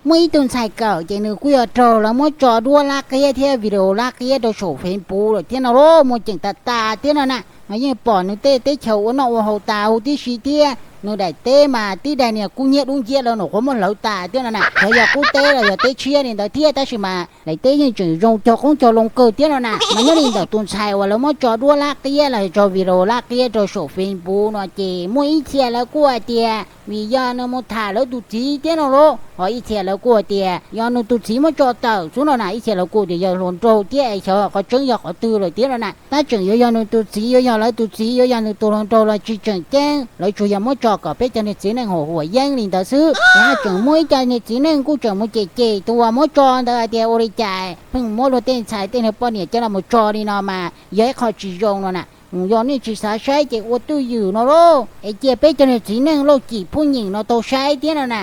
Muaj ib tug ntxhais kawm ces nws kuj yog raug lawv muab tso duab lab qiab thiab video lab qiab rau saum Facebook lawm thiab no lauj. Muaj ceem tas tas thiab no na, mas yeej pom nws tej teb chaws ua noj ua haus tas huv tib si thiab. Nws daim teb mas tib daim niag kub hnyiab dub nciab lawv nyuam qhuav muab hlawv tas thiab no na. Xyov yog qub teb los yog teb tshiab li ntawd thiab, tab sis mas daim teb yeej tseem zoo cog qoob cog loo kawg thiab no na. Mas nyob li ntawm tus ntxhais uas lawv muab tso duab lab qiab los tso video lab qiab rau saum Facebook no ces muaj ib txhia lawv kuj hais tias vim yog nws mus tham lawv tus txiv thiab no lauj, ho ib txhia lawv kuj hais tias yog nws tus txiv muab tso tawm xwb no na. Ib txhia lawv kuj tias yog hluas nraug thiab es xyov qhov tseeb yog qhov twg lawm thiab no na. Tab tseem yuav yog nws tus txiv, yuav yog lawv tus txiv, yuav yog nws tus hluas nraug los tsis tseem ceeb, lawv tsuas yog muab tso kom peb cov niag txiv neej huam huam yeeb li ntawd xwb. Ces tseem muaj ib co niag txiv neej kuj tseem mus cem cem tus uas muab tso ntawd hais tias ua li cas pheej muab luag tej ntxhais tej niag poj niam coj los mus tso li no mas yog ib qho tsis zoo no na. Yog nej tsis xav saib ces ua twj ywm no lauj, es cia peb cov niag txiv neej lauj cim phooj ywg no tau saib thiab no na.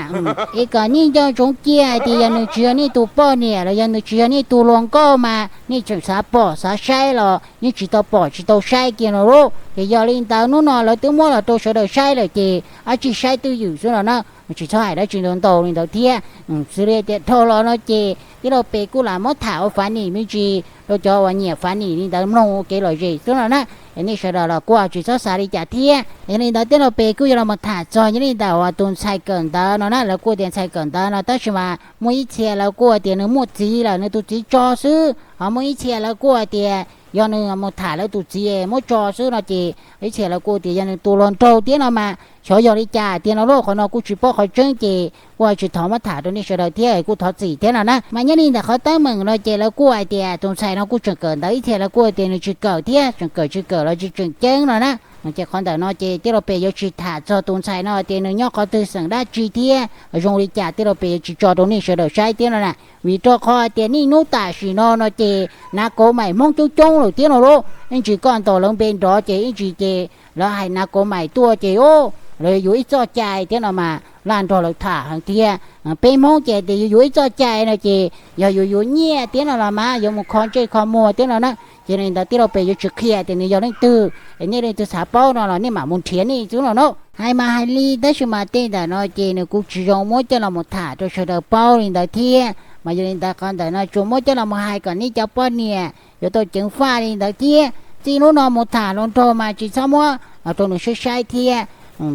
Es kom nej nco ntsoov kiag hais tias yog nws tsis yog nej tus poj niam los yog nws tsis yog nej tus hluas nkauj mas nej tseem xav pom xav saib los yeej tsis tau pom tsis tau saib kiag no lauj. Ces yog li ntawd hnub no lawv twb muab los rau sawv daws saib lawm ces dab tsi saib twj ywm xwb no na. Tsis txhob hais dab tsi ntau ntau li ntawd thiab. Xws li tias dhau los no ces tij laug Pes kuj lam muab tham ua fav nim me ntsis rau cov uas nyiam fav nim li ntawd mloog ua kev lom zem xwb no na. Es nej sawv daws los kuj tsis txhob xav li cas thiab. Yog li ntawd tij laug Pes kuj yuav los mus tham txog nyob li ntawm uas tus ntxhais kawm ntawv no na, lawv kuj tias ntxhais kawm ntawv no tab sis mas muaj ib txhia lawv kuj tias nws muaj txiv lawm nws tus txiv tso xwb, ho muaj ib txhia lawv kuj tias yog nws mus tham lawv tus txiv muab tso xwb no ces ib txhia lawv kuj tias yog nws tus hluas nraug thiab no mas xyov yog li cas tiag no lauj. Qhov no kuj tsis paub qhov tseeb ces kuj tsis thov muab tham rau nej sawv daws thiab kuj thov txim thiab no na. Mas nyob li ntawm qhov teeb meem no ces lawv kuj hais tias tus ntxhais no kuj tseem kawm ntawv, ib txhia lawv kuj tias nws tsis kawm thiab, tseem kawm tsis kawm los tsis tseem ceeb no na. Ces qhov ntawm no ces tij laug Pes yuav tsis tham txog tus ntxhais no tias nws nyob qhov twg xeem dab tsi thiab zoo li cas tij laug Pes yuav tsis tso rau nej sawv daws saib thiab no na. Vim rau qhov tias niaj hnub tam sim no no ces hnav kauv maim Hmoob coob coob lawm thiab no lauj. Ib ntsis koj ntaus lawv npe nrov ces ib ntsis ces lawv hais hnav kauv maim tuaj ces o, lawv yuav ib txoj cai thiab no mas laj nrog lawv tham heev thiab. Peb Hmoob ces tias yuav yuav ib txoj cai no ces yog yuav yuav nyiaj thiab no los mas yuav mus kho ntsej kho muag thiab no na. Ces li ntawd tij laug Pes yuav tsis qhia tias nws yog leej twg, es nej leej twg xav paub no los nej mam mus nrhiav nej xwb no na. Hais mas hais li tab sis mas tej ntawm no ces nws kuj tsis zoo muab coj los mus tham rau sawv daws paub li ntawd thiab. Mas yog li ntawd qhov ntawm no tsuas muab coj los mus hais kom nej cov poj niam yuav tau ceev faj li ntawd thiab. Txij hnub no mus tham hluas nraug mas tsis txhob muab los rau nws saib saib thiab.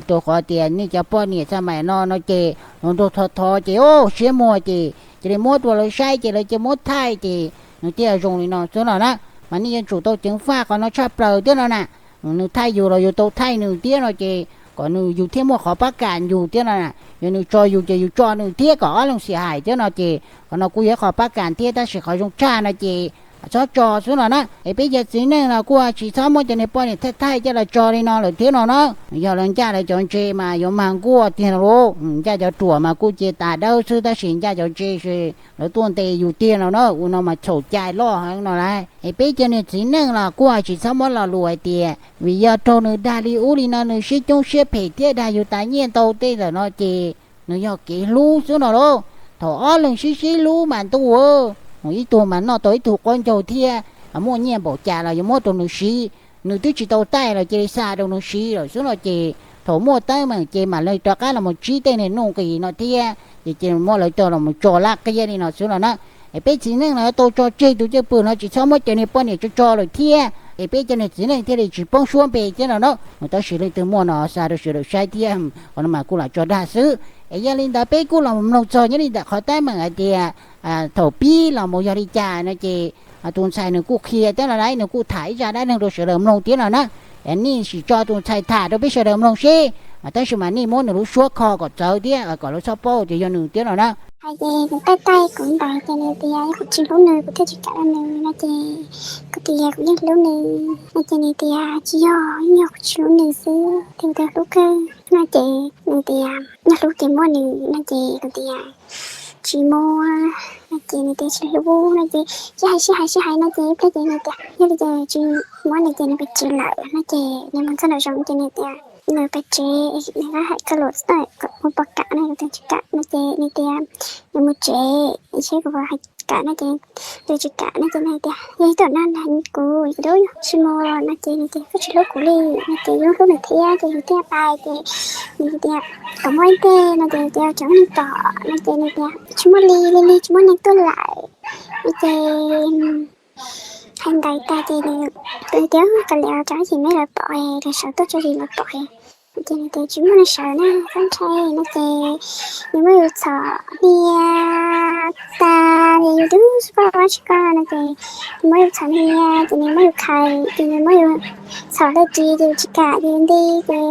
Rau qhov tias nej cov poj niam txaj maim no no ces hluas nraug thov thov ces o, siab muag ces cia li muab rau lawv saib ces lawv cia muab thaij ces nws thiaj zoo li no xwb no na. Mas nej yuav tsum tau ceev faj qhov no tshaj plaws thiab no na. Nws thaij yus los yus tau thaij nws thiab no ces kom nws yus thiaj muaj qhov pab kam yus thiab no na. Yog nws tso yus ces yus tso nws thiab kom ob leeg xiam hais thiab no ces qhov no kuj yog ib qho pab kam thiab tab sis qhov zoo tshaj no ces txhob tso xwb no na. Es peb cov txiv neej no kuj tsis txhob muab cov niag poj niam thaij thaij coj los tso li no lawm thiab no na. Yog lawv ncaj lawv cov ntse mas yuav mag nkuaj tiag lauj. Ncaj cov ruam mas kuj cia tas dawb xwb tab sis ncaj cov ntse ces lawv tuaj ntes yus tiag no na. Ua no mas txhaum cai loj heev no lauj. Es peb cov niag txiv neej los kuj tsis txhob muab lo lus hais tias vim yog raug nws dag li ub li no nws siab coob siab phem thiab dag yus tas nyiaj ntau tej ntawm no ces nws yog kev hlub xwb no lauj. Thaum ob leeg sib sib hlub mas ntuj, ib tug mas noj tau ib tug quab ncaug thiab, muaj nyiaj npaum cas los yuav muab rau nws siv. Nws twb tsis tau taij los cia li xa rau nws siv lawm xwb no ces thaum muaj teeb meem ces mam li rov qab los mus tsib tej niag nuj nqis no thiab ces cia li muab lawv coj los tso lab qiab li no xwb no na. Es peb txiv neej no tau tso tseg tus cwj pwm no tsis txhob muab cov niag poj niam tso tso lawm thiab es peb cov niag txiv neej thiaj li tsis poob suab npe thiab no na. Tab sis leej twg muaj no xa rau sawv daws saib thiab, qhov no mas kuj lam tso dag xwb. Es yog li ntawd peb kuj los mloog txog nyob li ntawm qhov teeb meem hais tias thaum pib los mus yog li cas no ces tus ntxhais nws kuj qhia thiab no lauj, nws kuj tham ib zaj dab neeg rau sawv daws mloog thiab no na. Es nej sim tso tus ntxhais tham rau peb sawv daws mloog seb, tab sis mas nej muab nws lub suab kho kom txawv thiab kom lawv txhob paub tias yog nws thiab no na. Hais ces nws taij taij kuv ntawd ces nws tias yog kuv tsis hlub nws kuv thiaj tsis kam rau nws no ces kuv tias kuv yeej hlub nws no ces nws tias tsis yog, yeej yog kuv tsis hlub nws xwb, kuv twb hlub kawg no ces nws tias yog hlub ces muaj nws no ces kuv tias tsis muaj no ces nws tias tsis hlub no ces sib hais sib hais sib hais no ces ib pliag ces nws tias yog li ces tsis muab nws ces nws pem tsev lawm no ces nws mus txog nraum zoov ces nws tias nws pem tsev, nws hais koj lus kom mus pom kam no kuv twb tsis kam no ces nws tias nws mus tsev seb kuv puas kam no ces, yus tsis kam no ces nws tias yog ib tuam no na kuv yuav tsis mus no ces nws tias koj tsis hlub kuv li no ces yus hlub nws thiab ces yus thiaj pais ces nws tias kom muaj ib teg no ces tias tseem muaj neeg tom no ces nws tias tsis muaj li li li tsis muaj neeg tuaj lawm no ces hais ntawd tag ces nws tias kav liam tso ib chim neb lawv pom lawv sawv tuaj tso zis lawv pom ces nws tias tsis muaj neeg sawv na txhob ntshai no ces nws muab yus txhom hnia tas ces yus twb xub paj ua tsis koj no ces nws muab yus txhom hnia ces nws muab yus khais ces nws muab yus txhom hle ris ces yus tsis kam ces yus nti ces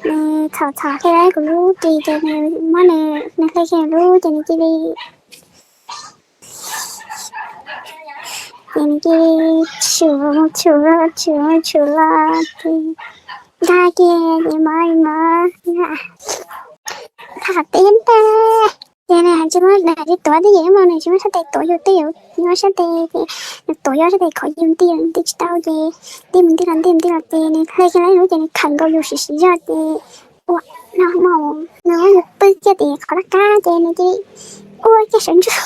nws txhom txhom hle kuv lub ris ces nws muab nws nws hle kiag lub ces nws cia li ces nws cia li tshum mus tshum los tshum mus tshum los ces ntag kiag ces mov mov tham teb ntag ces nws tsis muab nws tsis tuav twj ywm ib mus nws tsis muab sab tes tuav yus twj ywm nws muab sab tes ces nws tuav yus sab tes khov yus nti nti tsis tau ces nti mus nti los nti mus nti los ces nws hle kiag lub ces nws khawm nkaus yus siv siv zog ces ua no mus nws muab yus pw kiag tim qhov laj kab ces nws cia li ua kiag sawv ntsug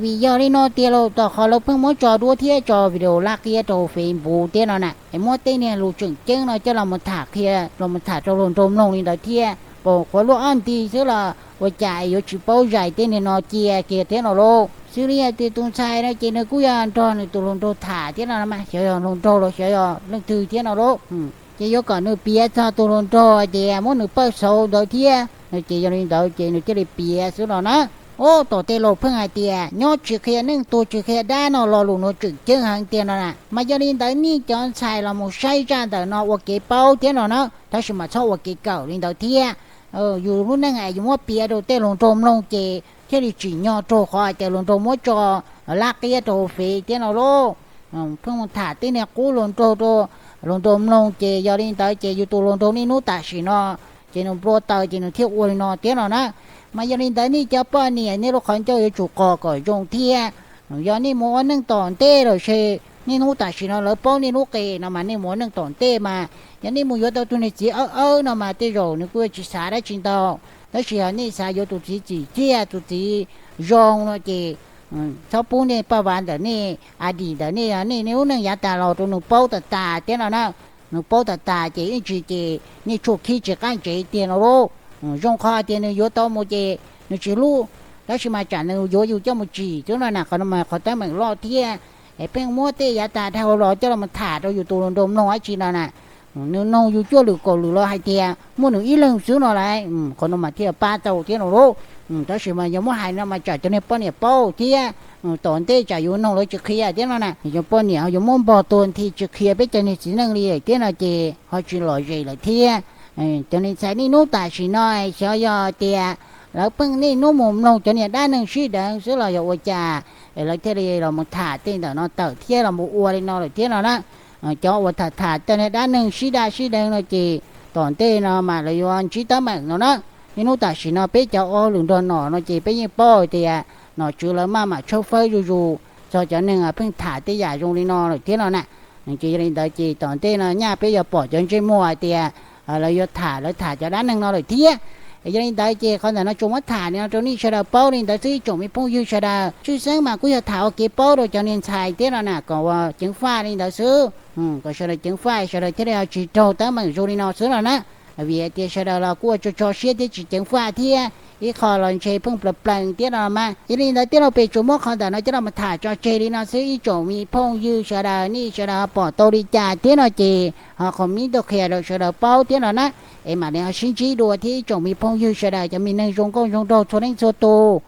Vim yog li no tiag los tom qhov lawv pheej muab tso duab thiab tso video laj qia rau Facebook thiab no na, es muab tej niag lus tseem ceeb no coj los mus tham qhia los mus tham rau hluas nraug mloog li ntawd thiab. Pom qhuav luaj ob nti xwb los ua cas es yuav tsis paub zais tej niag no cia kiag thiab no lauj. Xws li hais tias tus ntxhais no ces nws kuj yog nrog nws tus hluas nraug tham thiab no mas xyov yog hluas nraug los xyov yog leej twg thiab no lauj. Ces yuav kom nws piav txog tus hluas nraug ces muab nws pawj xauv ntawd thiab no ces yog li ntawd ces nws thiaj li piav xwb no na. Ub, tom tej laus pheej hais tias nyob tsis qhia neej tuag tsis qhia dab no lo lus no tseem ceeb heev tiag no na. Mas yog li ntawd nej cov ntxhais los mus saib zaj ntawm no ua kev paub thiab no na, tab sis mas txhob ua kev kawm li ntawd thiab. Yus lub neej es yus muab piav rau tej hluas nraug mloog ces thiaj li tsim nyog raug qhov hais tias hluas nraug muab tso laj qia rau hauv fev thiab no lauj. Pheej mus tham tej niag qub hluas nraug rau hluas nraug mloog ces yog li ntawd ces yus tus hluas nraug niaj hnub tam sim no ces nws nplua taws ces nws thiaj ua li no thiab no na. Mas yog li ntawd nej cov poj niam nej lub qhov ncauj yuav tsum qos kom zoo thiab. Yog nej mus ua neej tom ntej lawm ces niaj hnub tam sim no lawv paub nej lub qe no mas nej mus ua neej tom ntej mas yog nej mus yuav tau tus niag txiv awb awb no mas tej zaum nws kuj yuav tsis xav dab tsi ntau. Tab sis yog nej xav yuav tus txiv txim txiaj tus txiv zoo no ces txhob pub nej paj vav ntawm nej a dim ntawm nej nej lub neej yav tas los rau nws paub tas tas thiab no na. Nws paub tas tas ces ib ntsis ces nej tshuaj khib tsis qab ntsev tiag no lauj. Zoo qhov tias nws yuav tau mus ces nws tsis hlub, tab sis mas tsam nws yuav yus coj mus tsim xwb no na, qhov no mas qhov teeb meem loj thiab. Es pheej muab tej yav tas dhau los coj los tham rau yus tus hluas nraug mloog dab tsi no na. Nws noog yus cuaj lwm kaum lwm los hais tias muaj nws ib leeg xwb no lauj. Qhov no mas thiaj pab tau thiab no lauj. Tab sis mas yog muab hais no mas tsam cov niag poj niam paub thiab, tom ntej tsam yuav noog lawv tsis qhia thiab no na, cov poj niam ho yuav muab npog tuag nthi tsis qhia peb cov niag txiv neej li thiab no ces ho tsis lom zem lawm thiab. Cov niag ntxhais niaj hnub tam sim no xyov yog tias lawv pheej niaj hnub mus mloog cov niag dab neeg sib deev xwb los yog ua cas es lawv thiaj li los mus tham tej ntawm no tawm thiab los mus ua li no lawm thiab no na. Cov uas tham tham tej niag dab neeg sib daj sib deev no ces tom ntej no mas lawv yuav ntsib teeb meem no na. Niaj hnub tam sim no peb cov ua hauj lwm nrog nom no ces peb yeej paub tias nom tswv lawv maj mam tshawb fawb zuj zus txog cov neeg pheej tham tej yam zoo li no lawm thiab no na. Ces yog li ntawd ces tom ntej no nyaj peb yuav pom cov ntsej muag hais tias lawv yuav tham, lawv tham cov dab neeg no lawm thiab. Yog li ntawd ces qhov ntawm no tsuas muab tham li no rau nej sawv daws paub li ntawd xwb ib tsoom me phooj ywg sawv daws. Tshwj xeeb mas kuj yog tham ua kev paub rau cov niag ntxhais thiab no na kom ua ceev faj li ntawd xwb, kom sawv daws ceev faj sawv daws thiaj li ho tsis raug teeb meem zoo li no xwb no na. Vim hais tias sawv daws los kuj ua tso tso siab thiab tsis ceev faj thiab, ib qho los ntshe pheej plaws plees thiab no mas. Yog li ntawd tij laug pem tsuas muab qhov ntawm no coj los tham tso tseg li no xwb ib tsoom me phooj ywg sawv daws, nej sawv daws ho pom tau li cas thiab no ces ho comment tuaj qhia rau sawv daws paub thiab no na. Es mam li ho sib ntsib dua thiab ib tsoom me phooj ywg sawv daws cov me neeg zoo nkauj zoo nraug txhua leej txhua tus.